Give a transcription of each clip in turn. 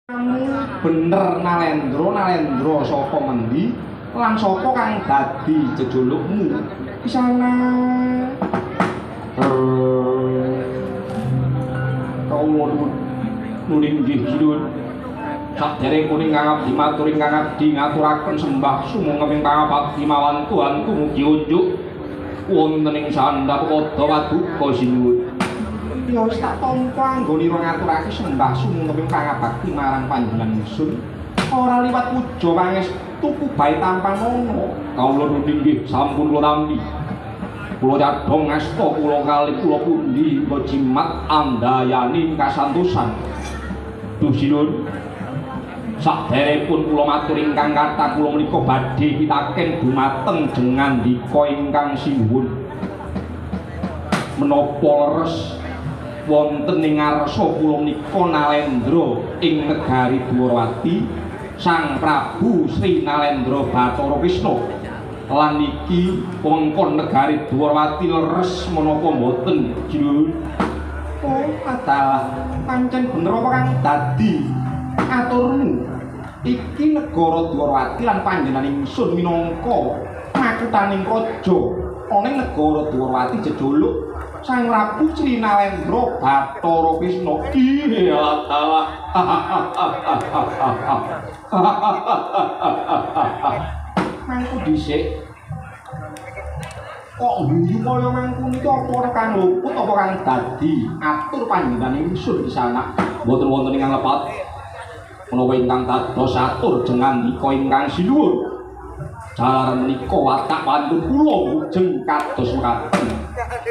Bener Nalendra, Nalendra saka ngendi lan sapa kang dadi jejulukmu? Kisana. Kawula nuwun nulinggih sinuwun. Sadereng kuning kang abdi matur ingkang abdi ngaturaken sembah sumangga ing pangabakti mawan Tuhan tumugi unjuk wonten ing sandhap padha paduka sinuwun. Ya wis tak tampa anggonira ngaturake sembah sumangga ing pangabakti marang panjenengan ingsun. Ora liwat puja pangestu kubahe tampanana. Kawula nuwun inggih sampun kula tampi. Kula cadhong asta kula kalih kula pundi jimat andayani kasantosan. Duh sinuwun. Saderepun kula matur ingkang kathah kula menika badhe pitaken dumateng jengandika ingkang sinuwun. Menapa leres wonten ing ngarsa kula menika Nalendra ing negari Dwarawati Sang Prabu Sri Nalendra Bathara Krisna lan iki wewengkon negari Dwarawati leres menapa mboten sinuwun? Oh adalah pancen bener apa kang dadi aturmu? Iki negara Dwarawati lan panjenengan ingsun minangka makutaning raja ana ing negara Dwarawati jejuluk Sang Prabu Sri Nalendra Bathara Krisna. Iya dalah. Mangku dhisik. Kok guyu kaya mangku niki apa ora kang luput apa kang dadi atur panjenengan ingsun kisana? Mboten wonten ingkang lepat. Menawa ingkang dados atur jengandika ingkang sinuwun. Jalaran menika watak wantun kula wujeng kados mekaten.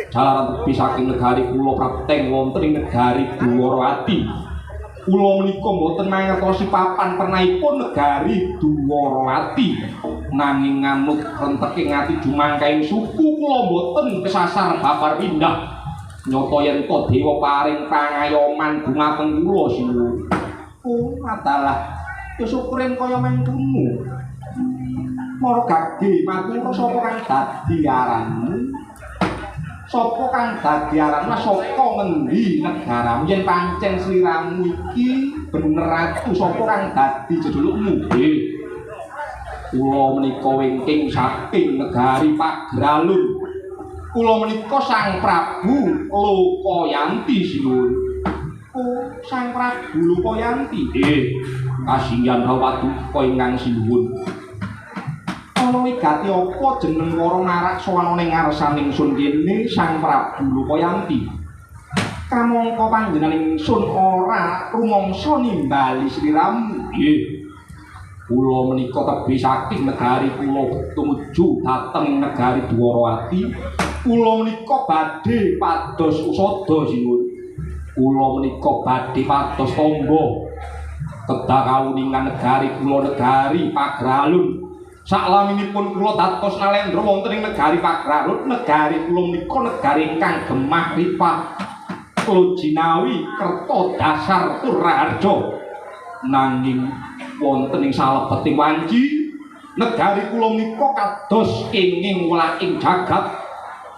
Jalaran tebi saking negari kula prapteng wonten ing negari Dwarawati. Kula menika mboten mangertosi papan pernahipun negari Dwarawati. Nanging nganut renteking ati jumangkaing suku kula mboten kesasar babar pindah. Nyata yen to dewa paring pangayoman dumateng kula sinuwun. Oh, adalah ya syukurin kaya mengkono. Mara gage matur sapa kang dadi aranmu? Sapa kang dadi aranmu? Saka ngendi negaramu? Yen pancen sliramu iki bener ratu, sapa kang dadi jejulukmu? Nggih. Kula menika wingking saking negari Pageralun. Kula menika Sang Prabu Lokayanti sinuwun. Oh, Sang Prabu Lokayanti. Nggih. Kasinggihan paduka ingkang sinuwun. Ana wigati apa jeneng para narak sowan ning ngarsaning ingsun kene Sang Prabu Lokayanti? Kamangka panjenengan ingsun ora rumangsa nimbali sliramu. Nggih. Kula menika tebih saking negari kula tumuju dhateng negari Dwarawati. Kula menika badhe pados usada sinuwun. Kula menika badhe pados tangga kedah kawuningan negari kula negari Pageralun. Saklaminipun kula dados Nalendra wonten ing negari Pageralun, negari kula menika negari ingkang gemah ripah Klojinawi kerta dasar tur raharja. Nanging wonten ing salebeting wanci negari kula menika kados kenging welaking jagat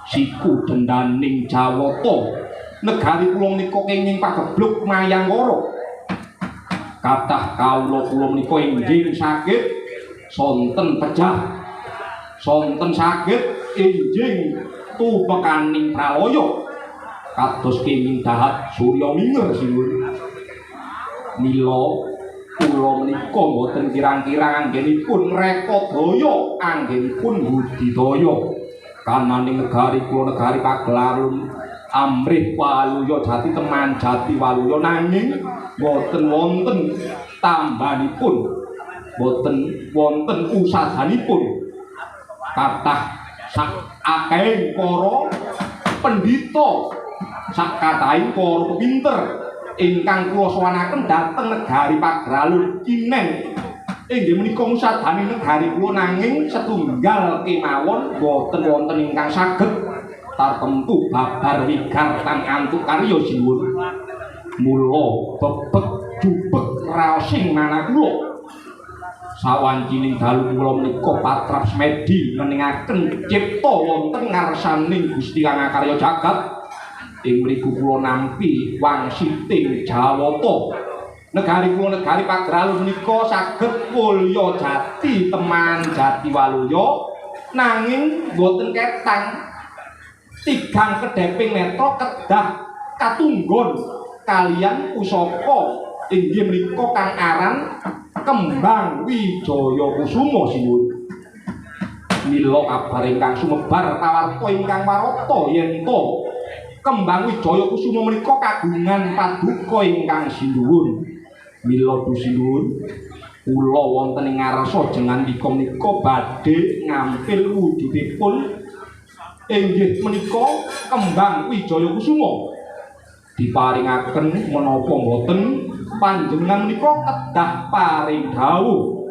siku dendaning Jawata. Negari kula menika kenging pagebluk mayangkara. Kathah kawula kula menika enjing sakit sonten pejah, sonten sakit enjing tumekaning pralaya kados kenging dahat surya minger sinuwun. Mila kula menika mboten kirang-kirang anggenipun ngrekodaya anggenipun budidaya kananing negari kula negari Pagelarun amrih waluya jati teman jati waluya, nanging mboten wonten tambanipun, mboten wonten usahanipun. Kathah sak akehing para pendhita, sak kathahing para pepinter ingkang kula sowanaken dhateng negari Pageralun kinen inggih menika ngusadani negari kula, nanging setunggal kemawon boten wonten ingkang saged tartemtu babar wigartan antuk karya sinuwun. Mula bebek jubek raosing manah kula sawancining dalu kula menika patrap semedi ngeningaken cipta wonten ngarsaning Gusti Kang Akarya jagat. Ing mriku kula nampi wangsiting Jawata. Negari kula negari Pageralun menika saged mulya jati teman jati waluya nanging boten ketang tigang kedheping netra kedah katunggon kalian pusaka inggih menika kang aran Kembang Wijaya Kusuma sinuwun. Mila kabar ingkang sumebar pawarta ingkang warata yen to Kembang Wijaya Kusuma menika kagungan paduka ingkang sinuwun. Mila sinuwun kula wonten ing ngarsa jengandika menika badhe ngampil wujudipun inggih menika Kembang Wijaya Kusuma. Diparingaken menapa mboten panjenengan menika kedah paring dawuh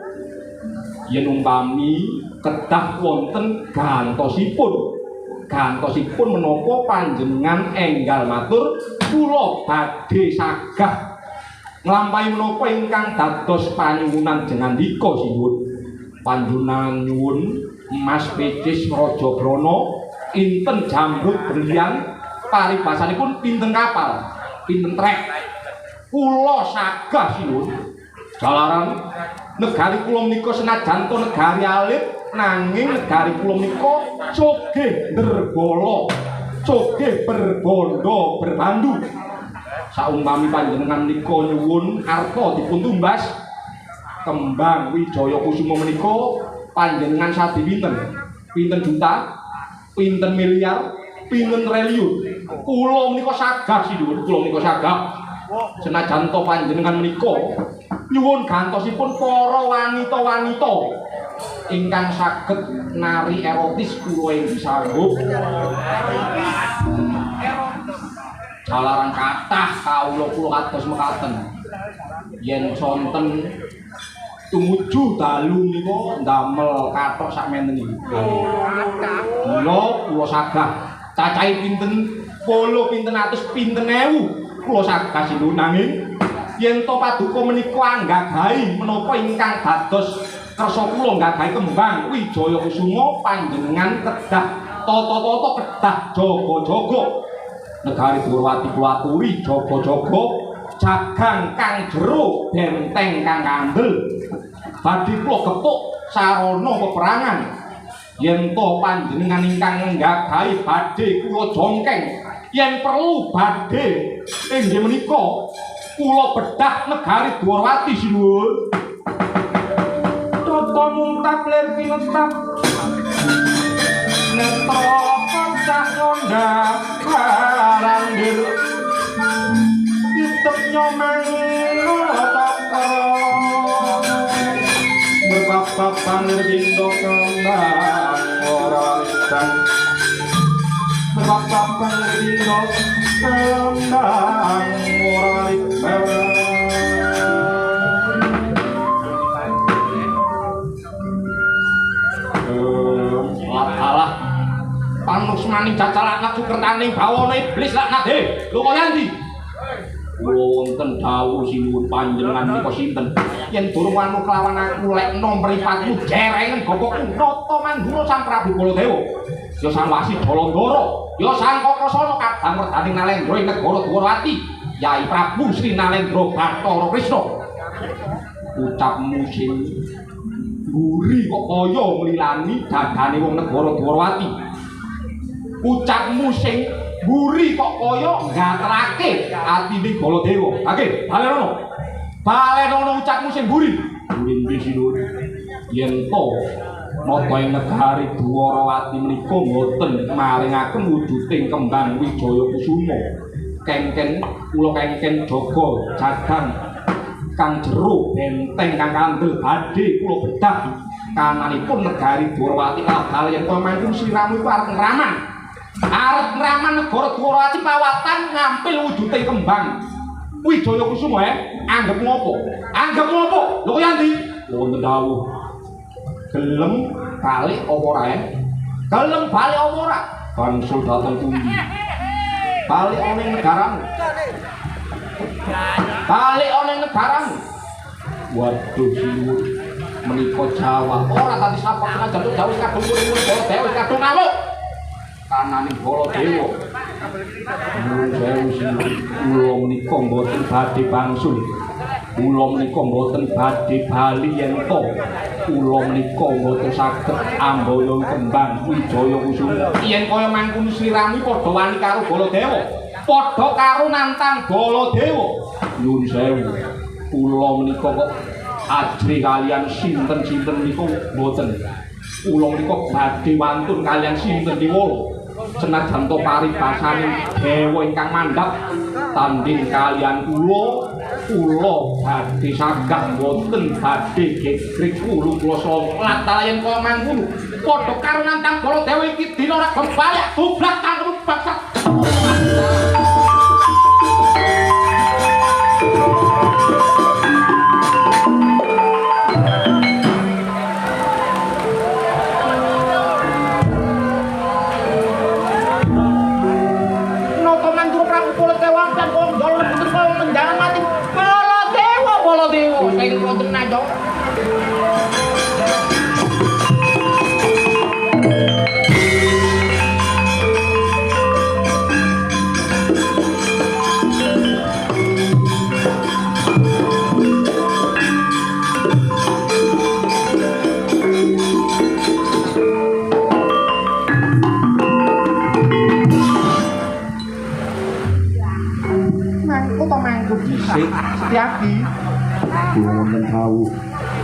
yen umpami kedah wonten gantosipun. Gantosipun menapa panjenengan enggal matur kula badhe sagah nglampahi menapa ingkang dados panyuwunan jengandika sinuwun. Panjenengan nyuwun emas pecis Raja Brana inten jamrud berlian paribasanipun pinten kapal pinten trek kula sagah sinuwun. Jalaran negari kula menika senajan to negari alit nanging negari kula menika sugih nderbala, sugih berbondo berbandu. Saumpami panjenengan menika nyuwun arta dipun tumbas Kembang Wijaya Kusuma menika panjenengan sadi pinten? Pinten juta? Pinten miliar? Pinten triliun? Kula menika sagah sinuwun, kula menika sagah. Senajan to panjenengan menika nyuwun gantosipun para wanita-wanita ingkang saged nari erotis kula ing sanggup. Jalaran kathah kawula kula kados mekaten. Yen sonten tumuju dalu menika ndamel kathok sakmenten iki. Kula kula sagah cacahe pinten polo pinten atus pinten ewu kula sagah sinuwun nanging yen to paduka menika anggagahi menapa ingkang dados kersa kula nggagahi Kembang Wijaya Kusuma panjenengan kedah tata-tata kedah jaga-jaga negari Dwarawati kula aturi jaga-jaga jagang kang jero benteng kang kandel badhe kula gepuk sarana peperangan yen to panjenengan ingkang nggagahi badhe kula jongkeng yen perlu badhe inggih menika kula bedah negari Dwarawati sinuwun. Tata mungtap lir pinetap netra kocak ngondhak karandir itep nyomang cakra berbab-baban lir pindha kembang ora lidang berbab-baban lir pindha kembang ora lidang. Alah panusmaning jajal laknat sukertaning bawana iblis laknat he lho kaya ndi kula wonten dawuh sinuwun panjenengan menika sinten yen durung wanu kelawan aku lekno mripatmu jerengen gopokku nata mandura Sang Prabu Baladewa ya Sang Wasi Jalandhara ya Sang Kakrasana kadang werdaning Nalendra ing negara Dwarawati Yai Prabu Sri Nalendra Bathara Krisna. Ucapmu sing mburi kok kaya nglilani dadane wong negara Dwarawati. Ucapmu sing mburi kok kaya nggaterake atine Baladewa. Oke, balenono. Balenono ucapmu sing mburi. Mburi ndi sinuwun? Yen to nata ing negari Dwarawati menika mboten maringaken wujuding Kembang Wijaya Kusuma. Kengken kula kengken jaga jagang kang jero benteng kang kandel badhe kula bedah kananipun negari Dwarawati kalah yen to mangkung sliramu iku arep ngraman. Arep ngraman negara Dwarawati pawatan ngampil wujuding Kembang Wijaya Kusuma anggep ngopo? Anggep ngopo? Lho kaya ndi? Wonten dawuh. Gelem balik apa ora? Gelem balik apa ora? Bangsul dateng pundi? Balik ana ing negaramu. Balik ana ing negaramu. Waduh sinuwun menika Jawa ora tadi sapa senajan to Jawa kadung murid-murid Baladewa wis kadung ngamuk. Kananing Baladewa. Nuwun sewu sinuwun kula menika mboten badhe bangsul. Kula menika mboten badhe bali yen to kula menika mboten saged amboyo kembang Wijaya Kusuma. Yen kaya mangkono sliramu padha wani karo Baladewa, padha karo nantang Baladewa. Nyuwun sewu, kula menika kok ajrih kalian sinten-sinten menika mboten. Kula menika badhe wantun kalian sinten niwala. Senajan to paribasane dewa ingkang mandhap tanding kalian kula, kula badhe sagah mboten badhe gegrik kula kula salat yen kaya mangkono padha karo nantang Baladewa iki dina ora gembalek dublak kanggo bangsat. Setyaki kula wonten dawuh.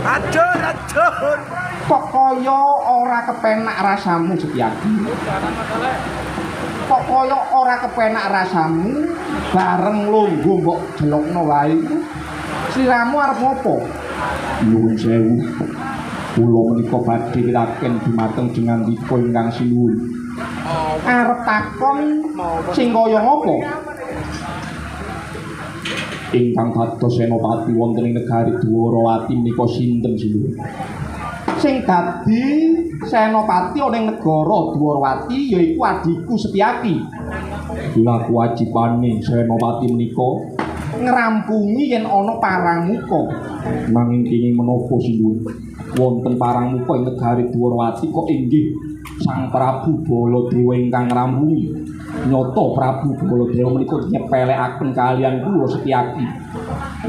Ajur ajur. Kok kaya ora kepenak rasamu Setyaki? Kok kaya ora kepenak rasamu bareng lungguh mbok jelokno wae. Sliramu arep ngopo? Nyuwun sewu. Kula menika badhe mitaken dumateng jengandika ingkang sinuwun. Arep takon sing kaya ngopo? Ingkang dados senopati wonten ing negari Dwarawati menika sinten sinuwun? Sing dadi senopati ana ing negara Dwarawati yaiku adhiku Setyaki. Lah kewajibane senopati menika ngrampungi yen ana paranguka. Nanging kenging menapa sinuwun? Wonten paranguka ing negari Dwarawati kok inggih Sang Prabu Baladewa ingkang ngrampungi. Nyata Prabu Baladewa menika nyepelekaken kalian kula Setyaki.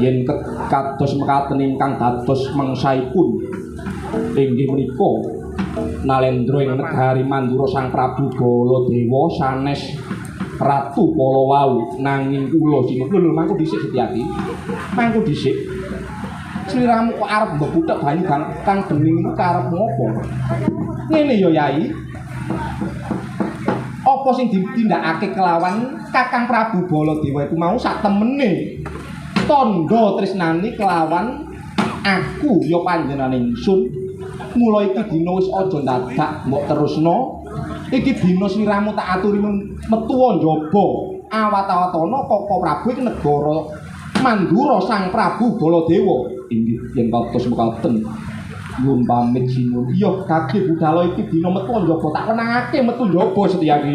Yen kados mekaten ingkang dados mangsaipun inggih menika Nalendra ing negari Mandura Sang Prabu Baladewa sanes Ratu kala wau. Nanging kula sinuwun lho mangku dhisik Setyaki. Mangku dhisik. Sliramu kok arep mbebuthek banyu kang bening iku karep ngopo? Ngene ya Yai. Apa sing ditindakake kelawan Kakang Prabu Baladewa iku mau sak temene tandha tresnane kelawan aku ya panjenengane ingsun. Mula iki dina wis aja dadak mbok terusno. Iki dina sliramu tak aturi metu njaba awat-awatana Koko Prabu iki negara Mandura Sang Prabu Baladewa. Inggih yen kados mekaten nyuwun pamit sinuwun. Iya kage budala iki dina metu njaba tak wenangake metu njaba Setyaki.